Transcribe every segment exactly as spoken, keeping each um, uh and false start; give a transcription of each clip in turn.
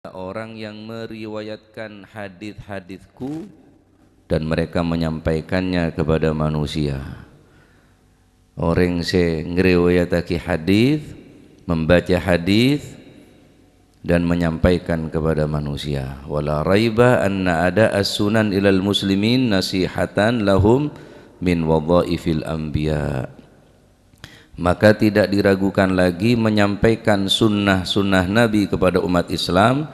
Orang yang meriwayatkan hadis-hadisku dan mereka menyampaikannya kepada manusia. Orèng sè ngriwayattaghi hadis, membaca hadis, dan menyampaikan kepada manusia. Wala raiba anna ada as-sunan ilal muslimin nasihatan lahum min wadhaifil anbiya. Maka tidak diragukan lagi menyampaikan sunnah-sunnah Nabi kepada umat Islam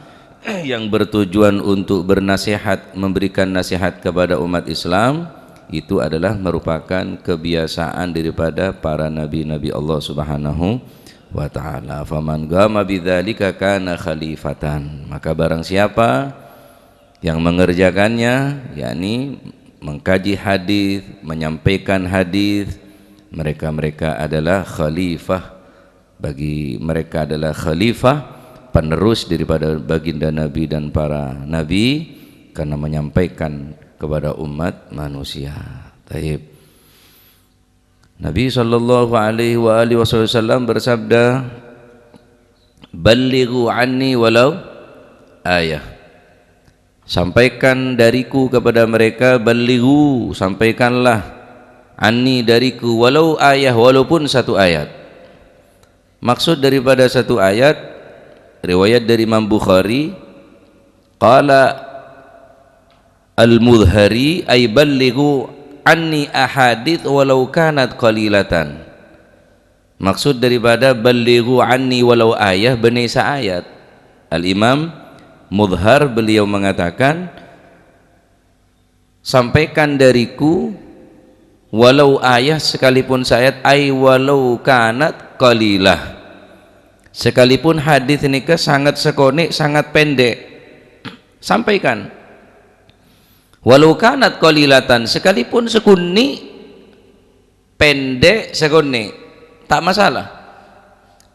yang bertujuan untuk bernasihat, memberikan nasihat kepada umat Islam, itu adalah merupakan kebiasaan daripada para nabi-nabi Allah Subhanahu wa taala. Faman qama bidzalika kana khalifatan. Maka barang siapa yang mengerjakannya, yakni mengkaji hadis, menyampaikan hadis, mereka-mereka adalah khalifah. Bagi mereka adalah khalifah, penerus daripada baginda Nabi dan para nabi, karena menyampaikan kepada umat manusia. Taib. Nabi sallallahu alaihi wa alihi wasallam bersabda, "Ballighu anni walau ayah." Sampaikan dariku kepada mereka, ballighu, sampaikanlah, anni, dariku, walau ayah, walaupun satu ayat. Maksud daripada satu ayat, riwayat dari Imam Bukhari, qala Al-Mudhari, ay ballighu anni ahadits walau kanat qalilatan. Maksud daripada ballighu anni walau ayah, bânnè saayat. Al-Imam Mudhar beliau mengatakan, "Sampaikan dariku walau ayah sekalipun saayat, ay walau kanat qalilah." Sekalipun hadis nèka sangat sakonè', sangat pendek, sampaikan. Walau kanat qalilatan, sekalipun sakonè', pendek sakonè', ta' masalah.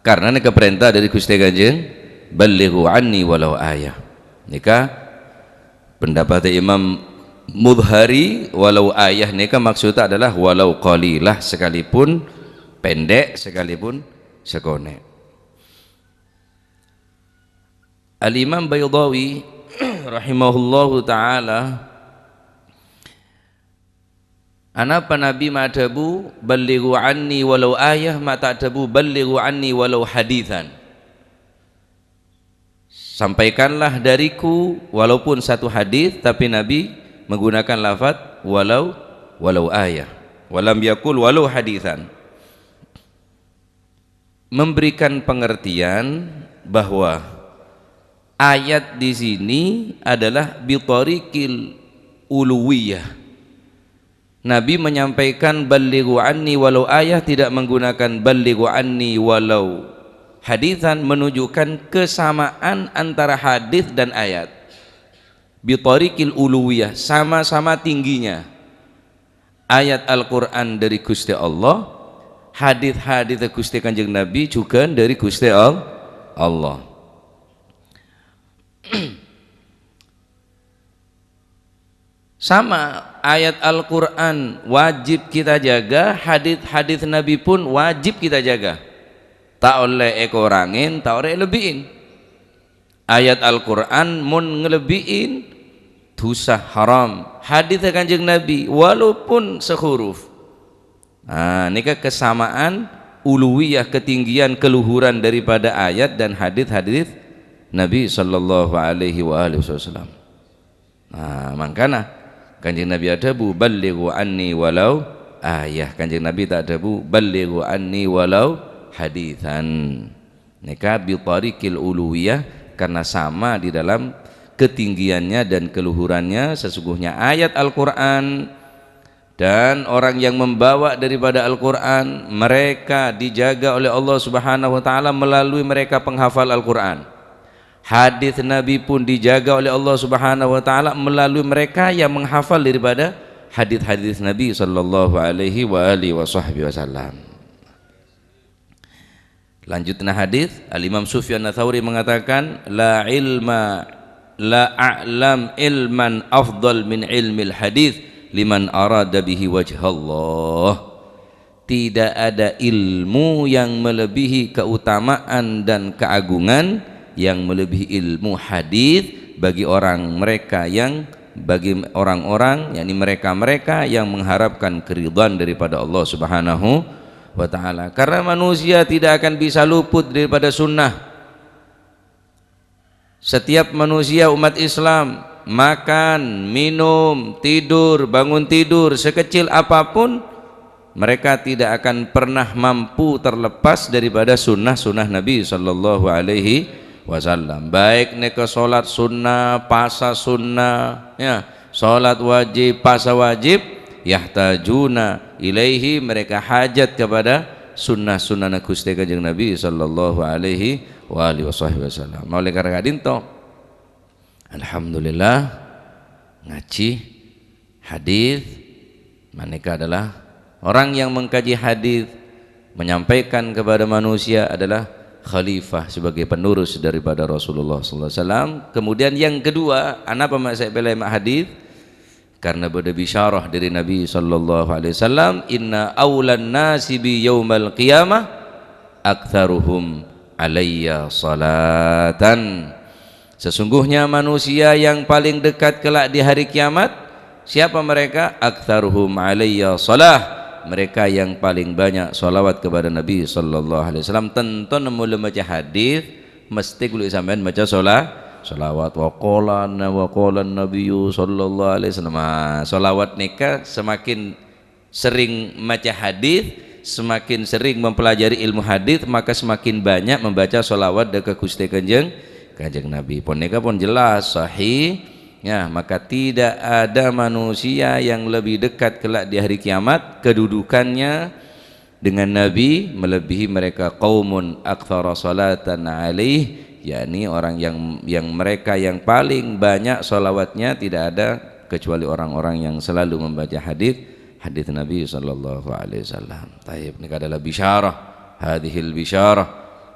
Karena nèka parènta dâri Ghustè Kanjeng, "Ballighu anni walau ayah." Nèka pendapat Imam Mudhari, walau ayah nèka maksudnya adalah walau qalilah, sekalipun pendek, sekalipun sakonè'. Al-Imam Baydhawi rahimahullahu ta'ala, anapa Nabi ma' adhâbu, "Ballighu anni walau ayah," ma' ta' adhâbu, "Ballighu anni walau haditsan"? Sampaikanlah dariku walaupun satu hadis, tapi Nabi menggunakan lafaz walau, walau ayah. Walam yaqul walau haditsan. Memberikan pengertian bahwa ayat di sini adalah bitariqil uluwiyah. Nabi menyampaikan "Ballighu anni walau ayah" tidak menggunakan "Ballighu anni walau haditsan", menunjukkan kesamaan antara hadis dan ayat. Bitariqil uluwiyah, sama-sama tingginya. Ayat Al-Qur'an dâri Ghustè Allah, hadis-hadis Ghustè Kanjeng Nabi jhughân dâri Ghustè Al-, Allah. Sama, ayat Al-Qur'an wajib kita jaga, hadis-hadis Nabi pun wajib kita jaga. Ta' ollè èkorangè, ta' ollè èlebbi'è. Ayat Al-Qur'an mon ngalebbi'è, dhusa, haram. Hadis Kanjeng Nabi, walaupun sehuruf. Nah, nèka kesamaan uluwiyah, ketinggian, keluhuran daripada ayat dan hadis-hadis Nabi sallallahu alaihi wa alihi wasallam. Nah, mangkana Kanjeng Nabi adhâbu, "Ballighu anni walau ayah." Kanjeng Nabi ta' adhâbu, "Ballighu anni walau haditsan." Nèka bitariqil uluwiyah, karena sama di dalam ketinggiannya dan keluhurannya. Sesungguhnya ayat Al-Qur'an dan orang yang membawa daripada Al-Qur'an, mereka dijaga oleh Allah Subhanahu wa Ta'ala melalui mereka penghafal Al-Qur'an. Hadis Nabi pun dijaga oleh Allah Subhanahu wa Ta'ala melalui mereka yang menghafal daripada hadis-hadis Nabi sallallahu alaihi wa alihi wa sahbihi wasallam. Lanjutnya hadis, Al-Imam Sufyan Ats-Tsauri mengatakan, "La ilma, la a'lam ilman afdal min ilmil hadis liman arada bihi wajhallah." Tidak ada ilmu yang melebihi keutamaan dan keagungan yang melebihi ilmu hadis bagi orang mereka yang, bagi orang-orang, yakni mereka-mereka yang mengharapkan keridhaan daripada Allah Subhanahu wa Ta'ala. Karena manusia tidak akan bisa luput daripada sunnah. Setiap manusia umat Islam, makan, minum, tidur, bangun tidur, sekecil apapun, mereka tidak akan pernah mampu terlepas daripada sunnah-sunnah Nabi Sallallahu Alaihi Wasallam. Baik neka sholat sunnah, pasa sunnah, ya, sholat wajib, pasa wajib, yahtajuna ilaihi, mereka hajat kepada sunnah-sunnah Gusti Kanjeng Nabi Sallallahu Alaihi wa alihi wasahbihi wasallam. Oleh karena dinto, alhamdulillah, ngaji hadis, maneka adalah orang yang mengkaji hadis, menyampaikan kepada manusia adalah khalifah sebagai penerus daripada Rasulullah sallallahu alaihi wasallam. Kemudian yang kedua, anapa ma' sè pèlè ma' hadis? Karena bâdâ bisyarah dari Nabi sallallahu alaihi wasallam, "Inna aulan nasi bi yaumal qiyamah aktsaruhum alayya salatan." Sesungguhnya manusia yang paling dekat kelak di hari kiamat, siapa mereka? "Aktsaruhum alayya salah." Mereka yang paling banyak salawat kepada Nabi sallallahu alaihi wasallam. Tanto nemmo la maca hadis, mesti kaulâ sampèyan maca sala-, salawat. "Wa qala na wa qala Nabiyyu sallallahu alaihi wasallam." Ah, salawat neka semakin sering maca hadis, semakin sering mempelajari ilmu hadis, maka semakin banyak membaca salawat dâ' ka Gusti Kanjeng, Kanjeng Nabi. Pon neka pon jelas sahih. Ya, maka tidak ada manusia yang lebih dekat kelak di hari kiamat kedudukannya dengan Nabi melebihi mereka, qaumun aktsara salatan alaih, yakni orang yang, yang mereka yang paling banyak salawatnya tidak ada kecuali orang-orang yang selalu membaca hadis, hadis Nabi sallallahu alaihi wasallam. Taib, ini adalah bisyarah, hadhil bisyarah.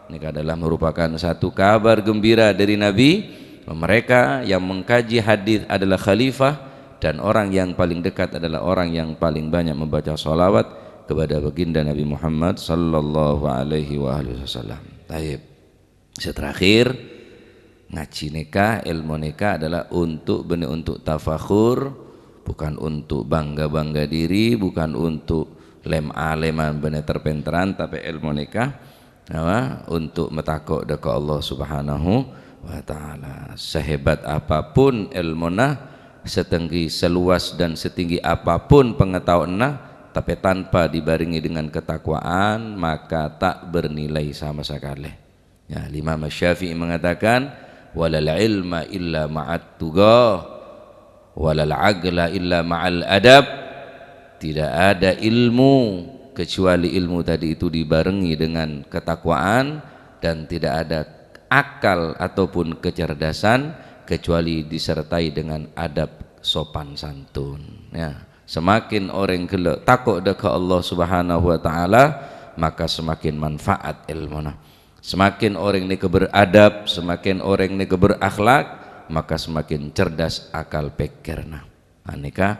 Ini adalah merupakan satu kabar gembira dari Nabi. Mereka yang mengkaji hadis adalah khalifah, dan orang yang paling dekat adalah orang yang paling banyak membaca salawat kepada baginda Nabi Muhammad sallallahu alaihi wa alihi wasallam. Taib. Sè terakhir, ngaji neka, ilmu neka adalah untuk bânnè untuk tafakhur, bukan untuk bangga-bangga diri, bukan untuk lem-aleman bânnè ter-pènteran, tapè ilmu neka, apa? Untuk matako' dâ' ka Allah Subhanahu wa Ta'ala. Sehebat apapun ilmuna, setenggi, seluas dan setinggi apapun pengetahuanna, tapè tanpa dibarengi dengan ketakwaan, maka tak bernilai sama sekali. Ya, Imam Syafi'i mengatakan, "Walal ilma illa ma'at tuqa, walal aqla illa ma'al adab." Tidak ada ilmu kecuali ilmu tadi itu dibarengi dengan ketakwaan, dan tidak ada akal ataupun kecerdasan kecuali disertai dengan adab sopan santun. Ya, semakin orèng ghellâ' tako' dâ' ka Allah Subhanahu wa Ta'ala, maka semakin manfaat ilmuna. Semakin orèng nèka beradab, semakin orèng nèka berakhlak, maka semakin cerdas akal pèkkèrna. Anèka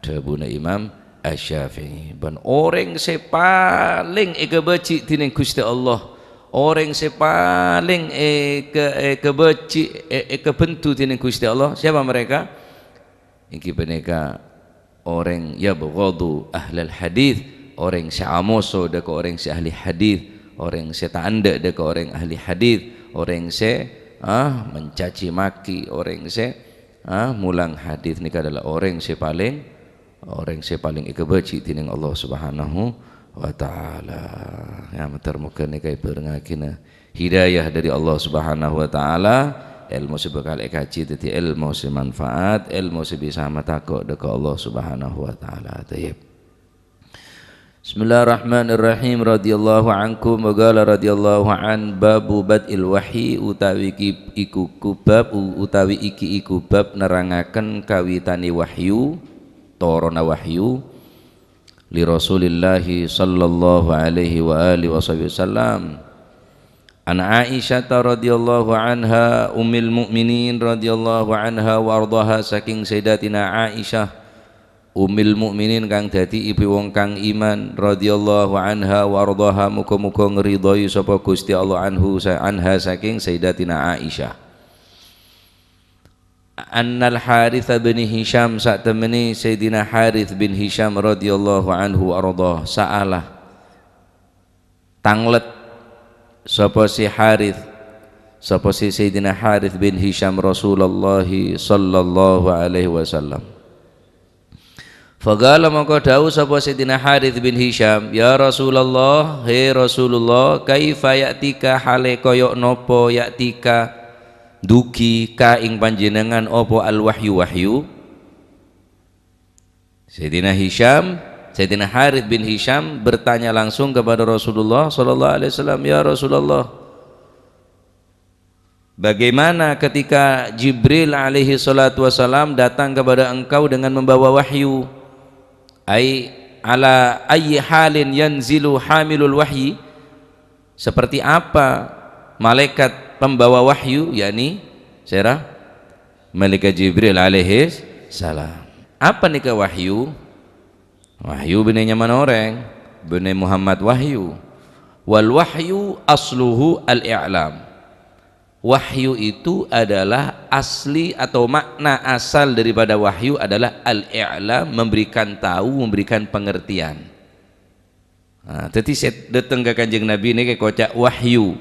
dhâbuna Imam Asy-Syafi'i. Bân orèng sè palèng èkabâji' dhinèng Ghustè Allah, orèng sè palèng èka-, èkabâji', è-, èkabhendhu dhinèng Ghustè Allah, siapa mereka? Èngghi panèka orèng yabghadu ahlal hadits, orèng sè amoso dâ' ka orèng sè ahli hadits, orèng sè ta' endâ' dâ' ka orèng ahli hadits, orèng sè, ah, mencaci maki, orèng sè, ah, mulang hadits nèka adalah orèng sè palèng, orèng sè palèng èkabâji' dhinèng Allah Subhanahu wa Ta'ala. Ya, mator moghâ nèka èbhârengngaghinâ hidayah dâri Allah Subhanahu wa Ta'ala, èlmo sè bhâkal èkajhi dhâddhi èlmo sè manfaat, èlmo sè bisa matako' dâ' ka Allah Subhanahu wa Ta'ala. Tayyib. Bismillahirrahmanirrahim. Radhiyallahu ankum wa qala radhiyallahu an babu bad'il wahyi utawi iki iku kubab u-, utawi iki iku bab nerangaken kawitane wahyu, toronna wahyu li Rasulillahi sallallahu alaihi wa alihi wasahbihi wasallam. An Aisyah radhiyallahu anha, ummil mukminin radhiyallahu anha wa ardhaha, saking Sayyidatina Aisyah Ummil Mukminin kang dhâddhi ibu wong kang iman, radhiyallahu anha wa ardhaha, muga-muga ngridhoi sapa Gusti Allah anhu sa-, anha saking Sayyidatina Aisyah. Annal Harits bin Hisyam, satemene Sayyidina Harits bin Hisyam radhiyallahu anhu wa ardhah, sa'ala, tanglet sapa si Harits, sapa si Sayyidina Harits bin Hisyam Rasulullah sallallahu alaihi wasallam. Faqala, mongko dawuh sapa Sayyidina Harits bin Hisyam, "Ya Rasulullah, he Rasulullah, kaifa ya'tika, hale koyo nopo ya'tika, dugi ka ing panjenengan opo al-wahyu, wahyu?" Sayyidina Hisyam, Sayyidina Harits bin Hisyam bertanya langsung kepada Rasulullah sallallahu alaihi wasallam, "Ya Rasulullah, bagaimana ketika Jibril alaihi salatu wasalam datang kepada engkau dengan membawa wahyu? Ai, ala ayyi halin yanzilu hamilul wahyi?" Seperti apa malaikat pembawa wahyu, yakni sera? Malaikat Jibril alaihi salam. Apa nèka wahyu? Wahyu bânnè nyamana orèng, bânnè Muhammad Wahyu. Wal wahyu asluhu al-i'lam. Wahyu itu adalah asli atau makna asal daripada wahyu adalah al-i'lam, memberikan tahu, memberikan pengertian. Nah, dhâddhi sè dâteng ka Kanjeng Nabi nèka èkoca' wahyu.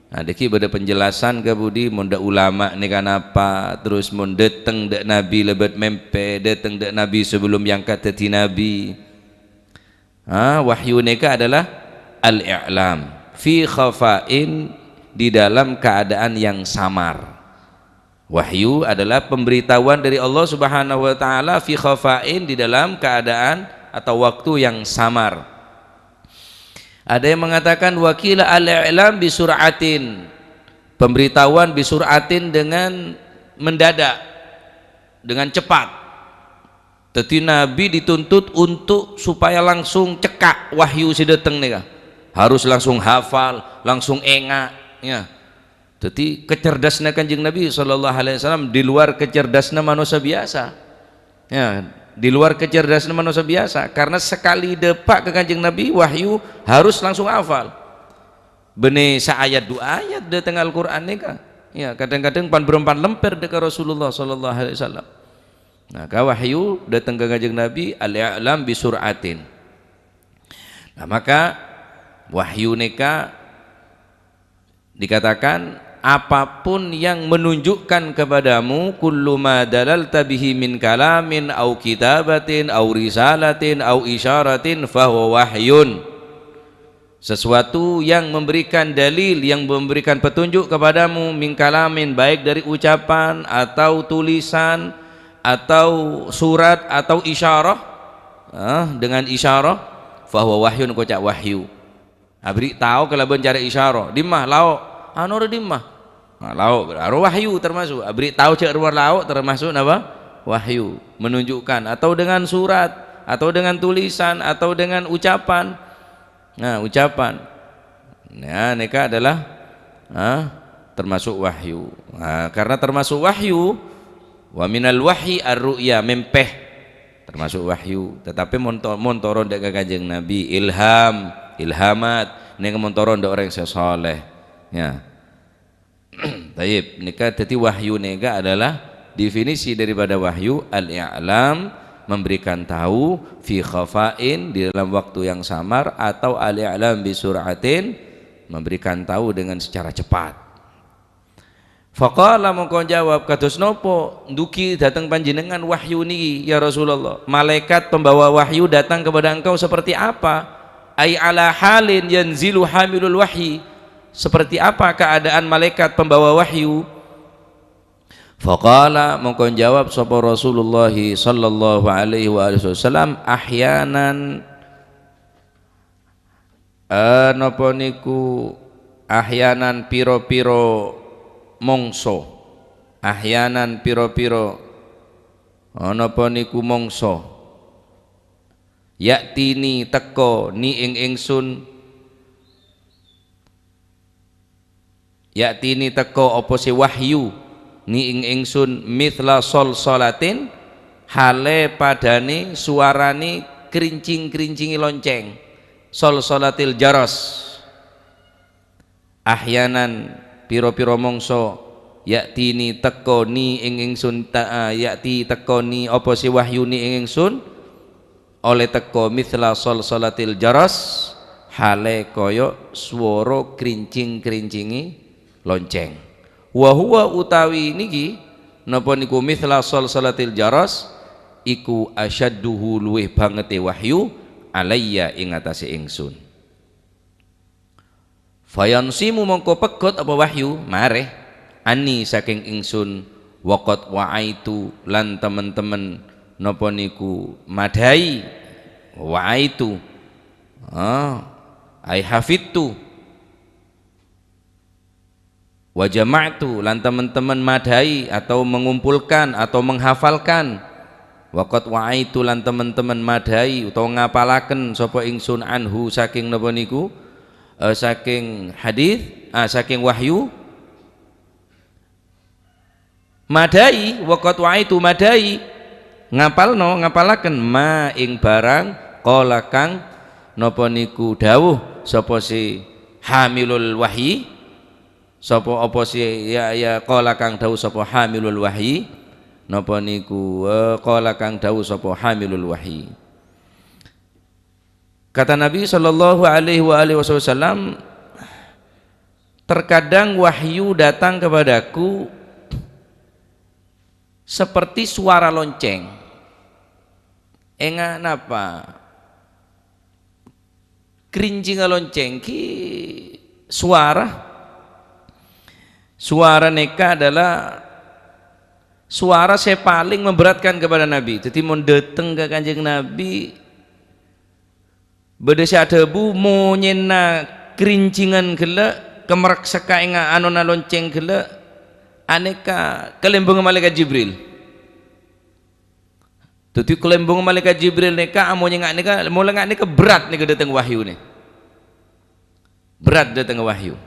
Nah, dhâggi' bâdâ penjelasan ka budi, mon dâ' ulama nèka napa, terros mon dâteng dâ' Nabi lèbât mèmpè, dâteng dâ' Nabi sebelum èangkat dhâddhi Nabi. Ah, wahyu nèka adalah al-i'lam fi khafa'in, di dalam keadaan yang samar. Wahyu adalah pemberitahuan dari Allah Subhanahu wa Ta'ala fi khafa'in, di dalam keadaan atau waktu yang samar. Ada yang mengatakan, "Wa qila al-i'lam bi sur'atin." Pemberitahuan bi sur'atin, dengan mendadak, dengan cepat. Dhâddhi Nabi dituntut untuk supaya langsung cekka' wahyu sè dâteng nèka. Harus langsung hafal, langsung enga', ya. Dhâddhi, kecerdasna Kanjeng Nabi sallallahu alaihi wasallam di luar kecerdasna manossa biyasa. Ya, di luar kecerdasna manossa biyasa. Karena sekali dâpa' ka Kanjeng Nabi, wahyu harus langsung hafal. Bânnè saayat du ayat dâteng Al-Qur'an nèka. Ya, kadhâng-kadhâng pan-bârâmpan lèmpèr dâ' ka Rasulullah sallallahu alaihi wasallam. Nah, ka wahyu dâteng ka Kanjeng Nabi, al-i'lam bi sur'atin. Nah, maka wahyu nèka dikatakan, apapun yang menunjukkan kepadamu, kullu ma dalalta bihi min kalamin au kitabatin au risalatin au isyaratin, fahuwa wahyun. Sesuatu yang memberikan dalil, yang memberikan petunjuk kepadamu, min kalamin, baik dari ucapan atau tulisan atau surat atau isyarah, ah, dengan isyarah, fahuwa wahyun, èkoca' wahyu. Aberri' tao kalabân cara isyarah. Dimma? Lao'. Anu rè dimma? Nah, lao'. Aro wahyu termasuk. Aberri' tao jhâ' rowa lao' termasuk napa? Wahyu. Menunjukkan. Atau dengan surat, atau dengan tulisan, atau dengan ucapan. Nah, ucapan. Nah, nèka adalah, ah, termasuk wahyu. Nah, karena termasuk wahyu, wa minal wahyi ar-ru'ya, mèmpè. Termasuk wahyu. Tetapi mon to-, mon toron dâ' ka Kanjeng Nabi, ilham, ilhamat, nèka mon toron dâ' orèng sè saleh. Ya. Tayyib, nèka dhâddhi wahyu nèka adalah definisi daripada wahyu, al-i'lam, memberikan tahu, fi khafa'in, di dalam waktu yang samar, atau al-i'lam bi sur'atin, memberikan tahu dengan secara cepat. Faqala, mongko jawab, "Kados nopo ndugi dhateng panjenengan wahyu niki, ya Rasulullah? Malaikat pembawa wahyu datang kepada engkau seperti apa? Ai ala halin yanzilu hamilul wahyi? Seperti apa keadaan malaikat pembawa wahyu?" Faqala, mongko jawab sapa Rasulullah sallallahu alaihi wa alihi wasallam, "Ahyanan." Eh, napa niku ahyanan pira-pira mangsa? Ahyanan pira-pira, eh, napa niku mangsa? Ya'tini, teka, ni ing ingsun. Ya'tini, teka apa sè wahyu, ni ing ingsun, mithla salsalatin, Hale padhâne sowarane kerincing-kerincingè lonceng, solsolatil jaros. Ahyanan piro-piro mongso, ya'tini, tekkoni ing ingsun ta-, ya'ti, tekkoni apa sè wahyuni ing ingsun, olle tekko mithla solsolatil jaros, hale koyo swara kerincing-kerincingè lonceng. Wa huwa, utawi niki, napa niku, mithla solsolatil jaros, iku asyadduhu, luwih bangete wahyu, alayya, ing atase ingsun. Fayansimu, mongko peggot apa wahyu, mare, anni, saking ingsun, wa qad wa'aitu, lan temen-temen napa niku madhai, wa'aitu, ah, ai hafidtu, wa jama'tu, lan temen-temen madhai atau mengumpulkan atau menghafalkan, wa qad wa'aitu, lan temen-temen madhai utawa ngapalaken sapa ingsun, anhu, saking napa niku, eh, saking hadis, ah, saking wahyu. Madhai, wa qad wa'aitu, madhai, ngapalno, ngapalaken, ma, ing barang, qala, kang napa niku dawuh sapa si hamilul wahyi, sapa apa si, ya, ya, qala, kang dawuh sapa hamilul wahyi, napa niku, eh, qala, kang dawuh sapa hamilul wahyi. Kata Nabi sallallahu alaihi wa alihi wasallam, "Terkadang wahyu datang kepadaku seperti suara lonceng." Enga' napa? Kerincingnga lonceng ki suara. Suara neka adalah suara se paling memberatkan kepada Nabi. Jadi, mon dhateng ka Kanjeng Nabi, Bâdâ sè adhâbu, monyèna kerincingan ghellâ', kamarèksèka ènga' anona loncèng ghellâ', anèka kalèmbungnga Malaèkat Jibril. Dhâddhi kalèmbungnga Malaèkat Jibril nèka amonyè nga' nèka, mola nga' nèka berrâ' nèka dâteng wahyu nè. Berrâ' dâteng wahyu.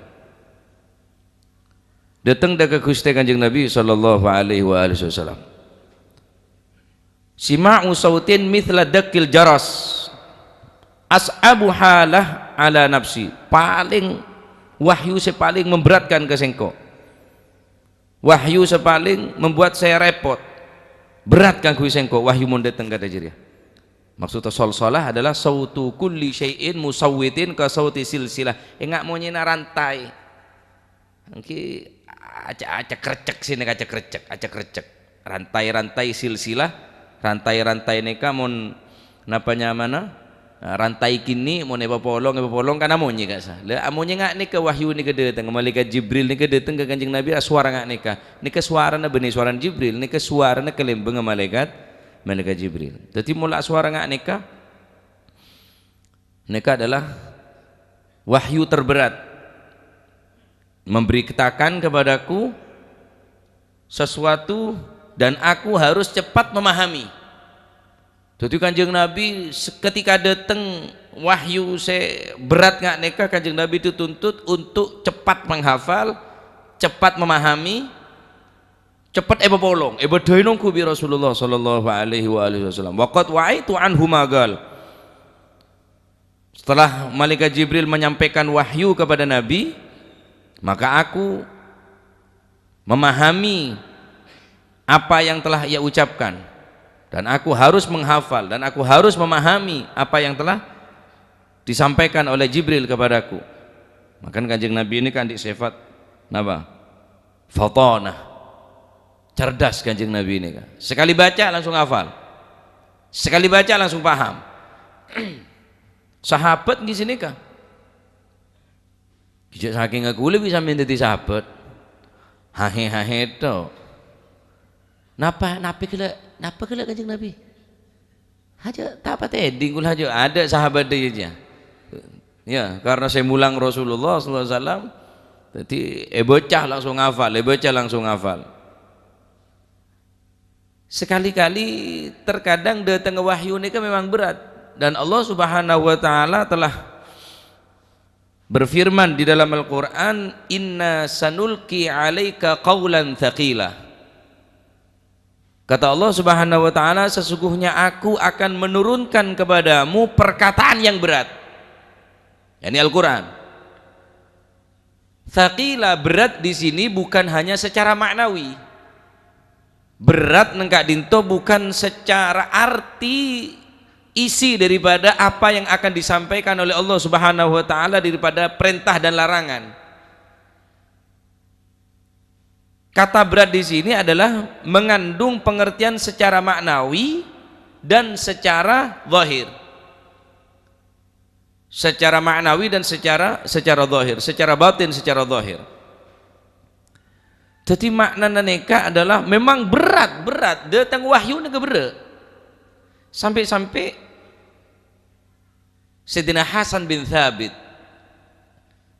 Dâteng dâ' ka Ghustè Kanjeng Nabi sallallahu alaihi wa alihi wasallam. "Sima'u sautin mithla daqqil jaras. As'abu halah ala nafsi." Paling, wahyu sè paling memberatkan ka sèngko'. Wahyu sè paling membuat saya repot. Berrâ' kaangghuy sèngko' wahyu mon dâteng kadhâ' jârèya. Maksudnya solsolah adalah sautu kulli syai'in musawwitin ka sauti silsilah. Enga' monyèna rantai. Èngghi aca-, acekreccek sini, acekreccek, acekreccek. Rantai-rantai silsilah, rantai-rantai nèka mon napa nyamana? Nah, rantai kènè' mon èpapolong, èpapolong kan amonyè ka'issa'. La, amonyè nga' nèka wahyu nèka dâteng, Malaèkat Jibril nèka dâteng ka Kanjeng Nabi, aswara nga' nèka. Nèka swarana bânnè swarana Jibril, nèka swarana kalèmbungnga Malaèkat, Malaèkat Jibril. Dhâddhi mola aswara nga' nèka, nèka adalah wahyu terberat. Memberitakan kepadaku sesuatu dan aku harus cepat memahami. Dhâddhi Kanjeng Nabi se-, ketika dâteng wahyu sè berrâ' nga' nèka, Kanjeng Nabi dituntut untuk cepat menghafal, cepat memahami, cepat èpapolong, èbâdâi nongghu bi' Rasulullah sallallahu alaihi wa alihi wasallam. "Wa qad wa'aitu anhu ma qal." Setelah Malaikat Jibril menyampaikan wahyu kepada Nabi, maka aku memahami apa yang telah ia ucapkan. Dan aku harus menghafal, dan aku harus memahami apa yang telah disampaikan oleh Jibril kepadaku. Maka Kanjeng Nabi ini kan di sifat napa? Fatanah. Cerdas Kanjeng Nabi ini kan. Sekali baca langsung hafal. Sekali baca langsung paham. Sahabat ngghi sanèka. Ghi' jhâ' sakèngnga kaulâ bi' sampèyan dhâddhi sahabat. Hahe-hahe to. Napa, napa ghellâ', napa ghellâ' Kanjeng Nabi? Hajâ' ta' patè èdhing kaulâ hajâ' ada sahabat dâjâ. Ya, karena sè mulang Rasulullah sallallahu alaihi wasallam, dhâddhi èbâca langsung hafal, èbâca langsung hafal. Sekali-kali terkadang dâteng wahyu nèka memang berat. Dan Allah Subhanahu wa Ta'ala telah berfirman di dalam Al-Quran, "Inna sanulqi alaika qaulan tsaqila." Kata Allah Subhanahu wa Ta'ala, "Sesungguhnya Aku akan menurunkan kepadamu perkataan yang berat," yakni Al-Quran. Tsaqila, berat di sini bukan hanya secara maknawi. Berat neng ka'dinto bukan secara arti isi daripada apa yang akan disampaikan oleh Allah Subhanahu wa Ta'ala daripada perintah dan larangan. Kata berat di sini adalah mengandung pengertian secara maknawi dan secara zahir. Secara maknawi dan secara, secara zahir, secara batin, secara zahir. Jadi maknana nèka adalah memang berat, berat. Dâteng wahyu nèka berrâ'. Sampè'-sampè' Sayyidina Hasan bin Tsabit.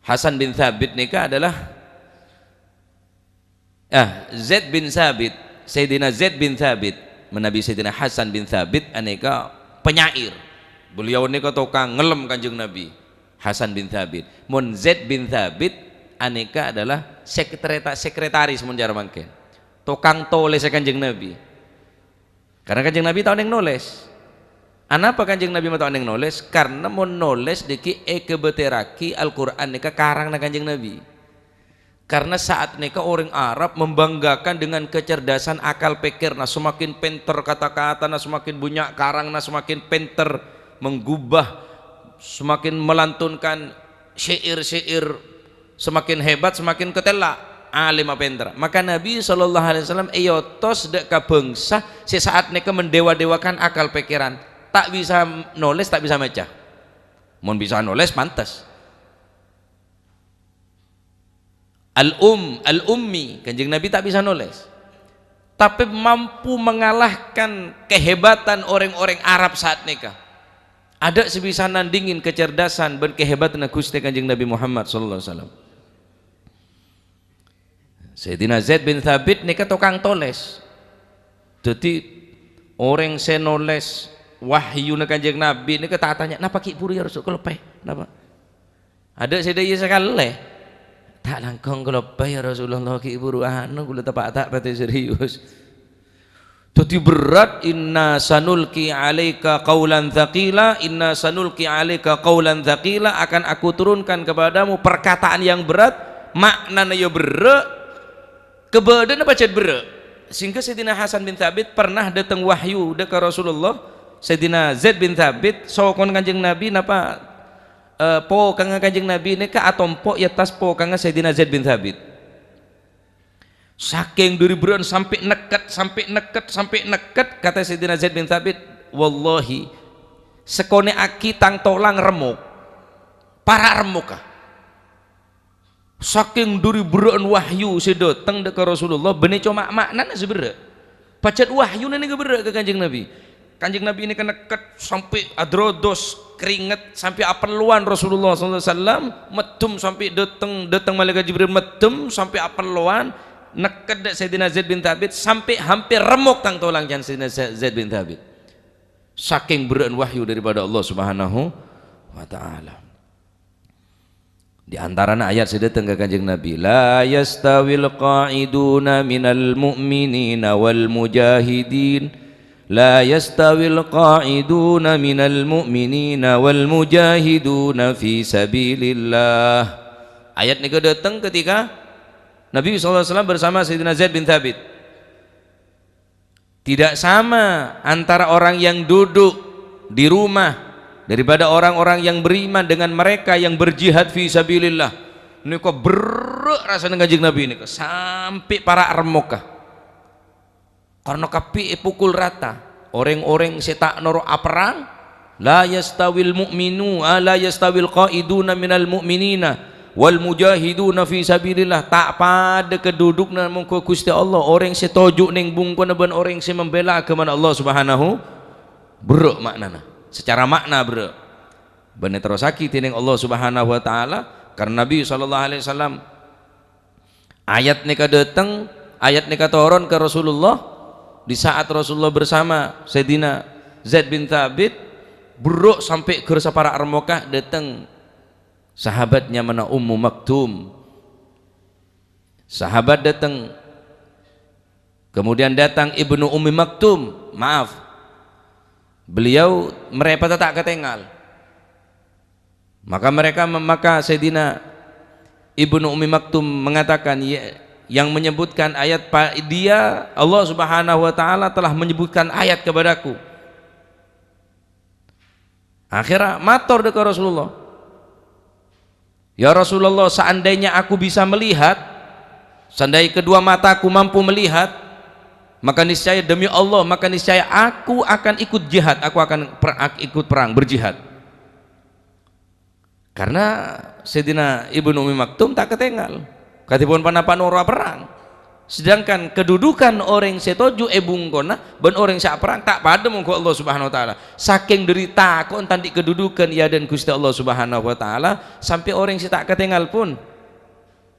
Hasan bin Tsabit nèka adalah, ah, Zaid bin Tsabit. Sayyidina Zaid bin Tsabit, manabi Sayyidina Hasan bin Tsabit anèka penyair. Beliau nèka tokang ngellem Kanjeng Nabi, Hasan bin Tsabit. Mon Zaid bin Tsabit anèka adalah sekretari-, sekretaris mon cara mangkèn. Tokang tolès Kanjeng Nabi. Karena Kanjeng Nabi ta' onèng nolès. Anapa Kanjeng Nabi ma' ta' onèng nolès? Karena mon nolès dhâggi' èkabâtèrraghi Al-Qur'an nèka karangnga Kanjeng Nabi. Karena saat nèka orèng Arab membanggakan dengan kecerdasan akal pèkkèrra, semakin pènter kata-katana, semakin bânnya' karangnga, semakin pènter menggubah, semakin melantunkan syair-syair semakin hebat, semakin katella' alimma pènterra. Maka Nabi sallallahu alaihi wasallam èotos dâ' ka bângsa sè saat nèka mendewa-dewakan akal pèkkèran. Ta' bisa nolès, ta' bisa maca. Mon bisa nolès, pantes. Al-um, al-ummi, Kanjeng Nabi ta' bisa nolès. Tapè mampu mengalahkan kehebatan orèng-orèng Arab saat nèka. Adâ' sè bisa nandingin kecerdasan bân kehebatanna Ghustè Kanjeng Nabi Muhammad sallallahu alaihi wasallam. Sayyidina Zaid bin Tsabit nèka tokang tolès. Dhâddhi, orèng sè nolès wahyuna Kanjeng Nabi nèka ta' atanya, "Napa ghi' buru, ya Rasul, kaloppaè? Napa?" Adâ' sè dhâ' iyâ sakalè. "Ta' langkong kaloppaè, ya Rasulullah, ghi' buru anu, kaulâ teppa' ta' patè serius." Dhâddhi berrâ', "Inna sanulqi 'alaika qaulan tsaqila, inna sanulqi 'alaika qaulan tsaqila, akan Aku turunkan kepadamu perkataan yang berat." Ma'nana ya berrâ', kabâdâna pajhât berrâ'. Sehingga Sayyidina Hasan bin Tsabit pernah dâteng wahyu dâ' ka Rasulullah, Sayyidina Zaid bin Tsabit, sokona Kanjeng Nabi, napa, eh, pokangnga Kanjeng Nabi nèka atompo' è attas pokangnga Sayyidina Zaid bin Tsabit. Sakèng dhâri berrâ'na sampè' nèkket, sampè' nèkket, sampè' nèkket, kata Sayyidina Zaid bin Tsabit, "Wallahi, sakonè'aghi tang tolang remmok, para' remmokka." Sakèng dhâri berrâ'na wahyu sè dâteng dâ' ka Rasulullah, bânnè coma ma'nana sè berrâ'. Pajhât wahyuna nèka berrâ' ka Kanjeng Nabi. Kanjeng Nabi nèka nèkket sampè' adrodos, keringet, sampè' apellowan Rasulullah sallallahu alaihi wasallam, meddhem sampè' dâteng, dâteng Malaikat Jibril meddhem sampè' apellowan, nèkket dâ' Sayyidina Zaid bin Tsabit sampè' hampir remmok tang tolang ca'na Sayyidina Za-, Zaid bin Tsabit. Sakèng berrâ'na wahyu daripada Allah Subhanahu wa Ta'ala. Di antarana ayat sè dâteng ka Kanjeng Nabi, "La yastawil qa'iduna minal mu'minina wal mujahidin, la yastawil qa'iduna minal mu'minina wal mujahiduna fi sabilillah." Ayat nèka dâteng ketika Nabi sallallahu alaihi wasallam bersama Sayyidina Zaid bin Tsabit. Tidak sama antara orang yang duduk di rumah daripada orang-orang yang beriman dengan mereka yang berjihad fi sabilillah. Nèka berrâ' rassana Kanjeng Nabi nèka, sampè' para' remmokka. Karna kabbhi èpokol rata. Orèng-orèng sè ta' noro' aperrang, "La yastawil mu'minu, a, la yastawil qa'iduna minal mu'minina wal mujahiduna fi sabilillah." Ta' padâ kadhudhukna mongghu Ghustè Allah orèng sè toju' neng bungkona bân orèng sè mambhilâ aghâmana Allah Subhanahu. Berrâ' ma'nana. Sacara ma'na berrâ'. Bân èterrossaghi dèneng Allah Subhanahu wa Ta'ala, karna Nabi sallallahu alaihi wasallam Ayat nèka dâteng, ayat nèka toron ka Rasulullah. Di saat Rasulullah bersama Sayyidina Zaid bin Tsabit, berrâ' sampè' ghâr sapara' remmokka dâteng sahabat nyamana Ummu Maktum. Sahabat dâteng Kemudian datang Ibnu Ummi Maktum, maaf, beliau merepata ta' katengal. Maka mereka, maka Sayyidina Ibnu Ummi Maktum mengatakan, ya, yang menyebutkan ayat, pa-, dia, Allah Subhanahu wa Ta'ala telah menyebutkan ayat kepadaku. Akhirnya mator deka Rasulullah, "Ya Rasulullah, seandainya aku bisa melihat, seandainya kedua mataku mampu melihat, maka niscaya, demi Allah, maka niscaya aku akan ikut jihad, aku akan per-, ak-, ikut perang, berjihad." Karena Sayyidina Ibnu Ummi Maktum ta' katengal. Kadhipon ponapa noro' aperrang. Sedangkan kedudukan orèng sè toju' è bungkona bân orèng sè aperrang ta' padâ mongghu Allah Subhanahu wa Ta'ala. Sakèng dhâri tako' ènta' andi' kedudukan è adâ'na Ghustè Allah Subhanahu wa Ta'ala, sampè' orèng sè ta' katengal pon,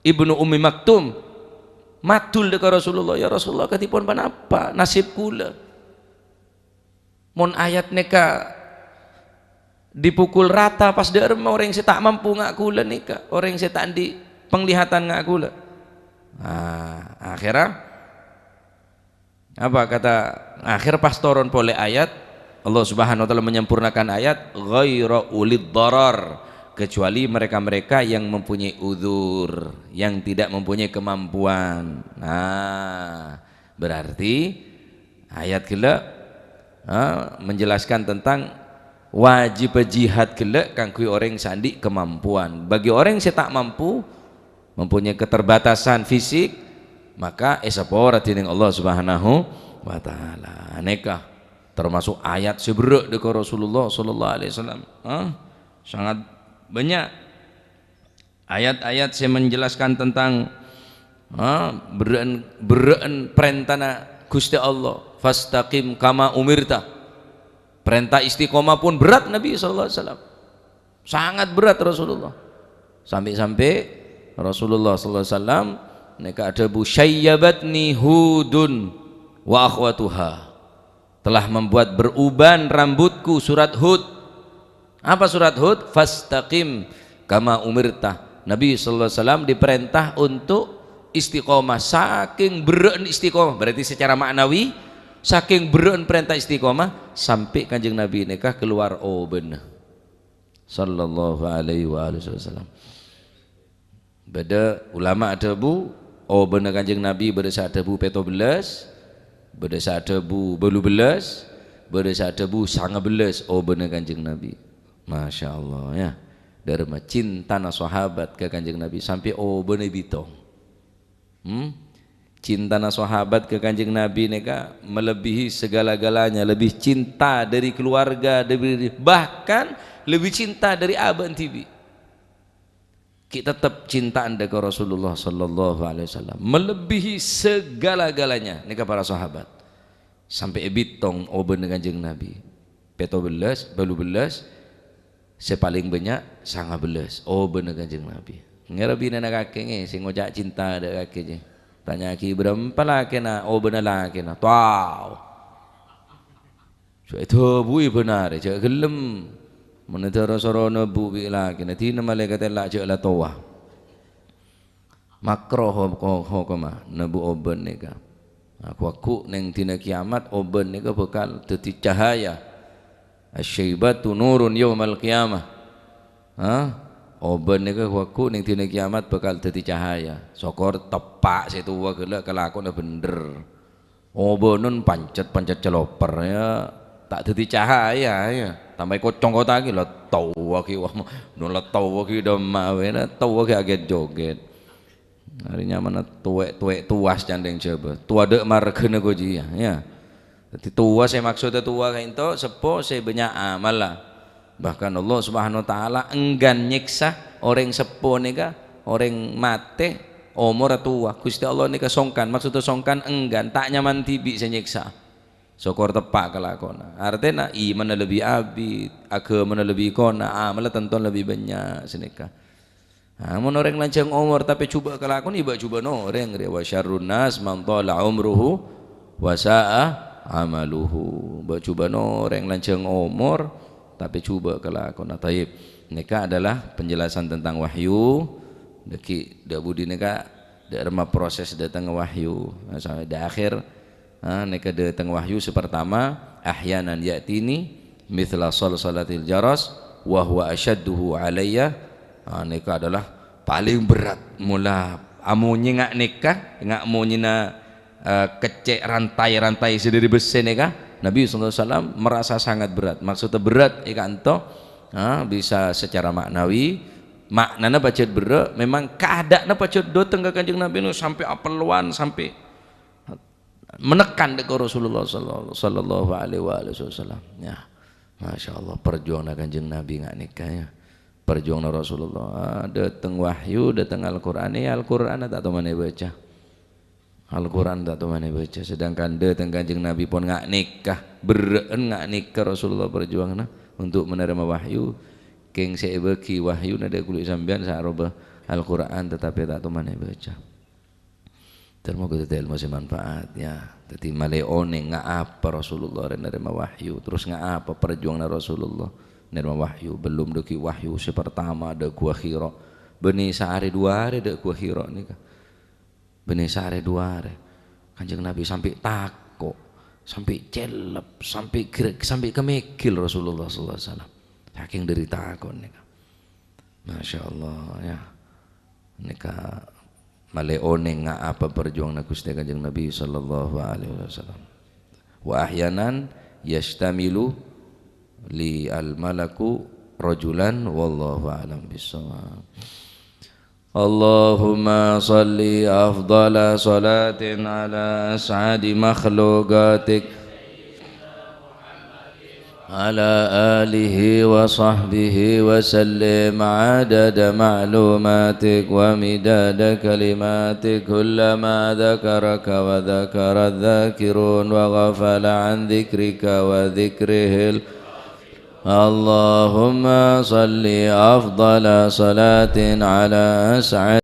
Ibnu Ummi Maktum, madul dâ' ka Rasulullah, "Ya Rasulullah, kadhipon ponapa nasib kaulâ?" Mon ayat nèka dipukul rata, pas dâ' remma orèng sè ta' mampu nga' kaulâ nèka, orèng sè ta' andi' penglihatan nga' kaulâ. Nah, akhirnya apa kata, akhir pas toron polè ayat, Allah Subhanahu wa Ta'ala menyempurnakan ayat, "Ghaira ulid darar," kecuali mereka-mereka yang mempunyai uzur, yang tidak mempunyai kemampuan. Nah, berarti ayat ghellâ', ha, menjelaskan tentang wajib jihad ghellâ' kaangghuy orèng sè andi' kemampuan. Bagi orèng sè ta' mampu, mempunyai keterbatasan fisik, maka èsapora dhinèng Allah Subhanahu wa Ta'ala. Nèka termasuk ayat sè berrâ' dâ' ka Rasulullah sallallahu alaihi wasallam. Ha? Sangat banyak ayat-ayat sè menjelaskan tentang, ha, berrâ'ân, berrâ'ân parèntana Ghustè Allah, "Fastaqim kama umirta." Parènta istiqomah pon berrâ' Nabi sallallahu alaihi wasallam. Sangat berrâ' Rasulullah. Sampè'-sampè' Rasulullah sallallahu alaihi wasallam nèka adhâbu, "Syayyabatni Hudun wa akhwatuha." Telah membuat beruban rambutku, surat Hud. Apa surat Hud? "Fastaqim kama umirta." Nabi sallallahu alaihi wasallam diperintah untuk istiqomah. Saking berrâ'ân istiqomah, berarti secara maknawi, saking berrâ'ân parènta istiqomah, sampè' Kanjeng Nabi nèka keluar obâna. Sallallahu alaihi wa alihi wasallam. Bâdâ ulama adhâbu, obâna Kanjeng Nabi bâdâ sè adhâbu pètto bellâs, bâdâ sè adhâbu bâllu bellâs, bâdâ sè adhâbu sanga bellâs obâna Kanjeng Nabi. Masya Allah, ya. Dâ' remma cintana sahabat ka Kanjeng Nabi sampè' obâna èbitong. Hmm? Cintana sahabat ka Kanjeng Nabi nèka melebihi segala-galanya, lebih cinta dari keluarga, dari, bahkan lebih cinta dari abâ' dhibi'. Ghi' tettep cinta anda ka Rasulullah sallallahu alaihi wasallam, melebihi segala-galanya nèka para sahabat. Sampè' èbitong obâna Kanjeng Nabi. Pètto bellâs, bâllu bellâs, sè palèng bânnya' sanga bellâs obâna Kanjeng Nabi. Ngèra binèna kakè ngè, sè ngoca' cinta dâ' kakè jâ. Tanya'aghi bârâmpa lakèna, obâna lakèna. Tao. Jhâ' èdhâbuwi bân arè, jhâ' ghellem. Mon èdhâ ro-soro nèbu bi' lakèna, dinah malaèkat èlla' jhâ' la towa. Makro ho-, ho-, hokoma nèbu obân nèka. Nah, ghu-, ghu-, neng dina kiamat, obân nèka bhâkal dhâddhi cahaya. "Asy-syaibatu nurun yaumal qiyamah." Hah? Obân nèka ghu-, ghu-, neng dina kiamat bhâkal dhâddhi cahaya. Sokor teppa' sè towa ghellâ' kalakowanna bhendher. Obânan pancet-pancet caloper, ya, ta' dhâddhi cahaya, ya. Tambâi kocong kota ghi' la towa ghi', wah, no la towa ghi' dâmma wèna, towa ghi' aghèt-joghet. Arè nyamana towè'-towè' towa sè candheng Jhâbâ. Towa dâ' marghâna ghu jiyâ, ya. Dhâddhi towa sè maksodda towa ka'ènto seppo sè bânnya' amalla. Bahkan Allah Subhanahu wa Ta'ala enggan nyèksa orèng seppo nèka, orèng matè, omorra towa. Ghustè Allah nèka songkan, maksodda songkan enggan, ta' nyaman dhibi' sè nyèksa. Sokor teppa' kalakowanna. Artèna imanna lebbi abit, aghâmana lebbi kona, amalla tanto lebbi bânnya' sanèka. Nah, mon orèng lanjhâng omor tapè jhubâ' kalakowan, ya bâ' jhubâ'na orèng rèya. "Wa syarrun nas man thala umruhu wa sa'a amaluhu." Bâ' jhubâ'na orèng lanjhâng omor tapè jhubâ' kalakowanna. Thayyib. Nèka adalah penjelasan tentang wahyu. Dâgghi' dâ' budi nèka dâ' remma proses dâtengnga wahyu. Nah, sampè' dâ' akhèr Ah, nèka dâteng wahyu sè partama, "Ahyanan ya'tini mithla salsalatil jaras wa huwa asyadduhu alayya." Ah, nèka adalah paling berat. Mola amonyè nga' nèka, nga' monyèna, eh, keccè' rantai-rantai sè dâri bessè nèka, Nabi sallallahu alaihi wasallam merasa sangat berat. Maksudnya berat è ka'anto, ah, bisa secara maknawi, maknana pajhât berrâ', memang kaadâ'na pajhât dâteng ka Kanjeng Nabi nèka sampè' apellowan, sampè' menekan dâ' ka Rasulullah sallallahu, sallallahu alaihi wa alihi wasallam. Ya. Masya Allah, perjuanganna Kanjeng Nabi nga' nèka, ya. Perjuanganna Rasulullah. Ah, dâteng wahyu, dâteng Al-Qur'an, ya Al-Qur'an ta' toman èbâca. Al-Qur'an ta' toman èbâca. Sedangkan dâteng Kanjeng Nabi pon nga' nèka, berrâ'ân nga' nèka Rasulullah perjuanganna untuk menerima wahyu. Kèng sè èbâgi wahyuna dâ' kaulâ sampèyan sè aropa Al-Qur'an, tetapi ta' toman èbâca. Ter moga dâddi ilmu sè manfaat, ya. Dâddi malè onèng nga' apa Rasulullah rè narèma wahyu, terros nga' apa perjuanganna Rasulullah narèma wahyu. Belum dâggi' wahyu sè partama dâ' Gua Hira. Bânnè saarè du arè dâ' Gua Hira nèka. Bânnè saarè du arè. Kanjeng Nabi sampè' tako', sampè' cellep, sampè' gre-, sampè' kameggel Rasulullah sallallahu alaihi wasallam. Sakèng dâri tako' nèka. Masya Allah, ya. Nèka malè onèng nga' apa perjuanganna Ghustè Kanjeng Nabi sallallahu alaihi wasallam. Wa ahyanan yastamilu li al-malaku rajulan, wallahu a'lam bissawab. Allahumma salli afdala salatin ala as'adi makhluqatik. Ala alihi wa sahbihi wa sallim adada ma'lumatik wa midada kalimatik, kullama dzakaraka wa dzakara dzakirun wa ghafala an dzikrika wa dzikrihil. Allahumma salli afdala salatin ala as'ad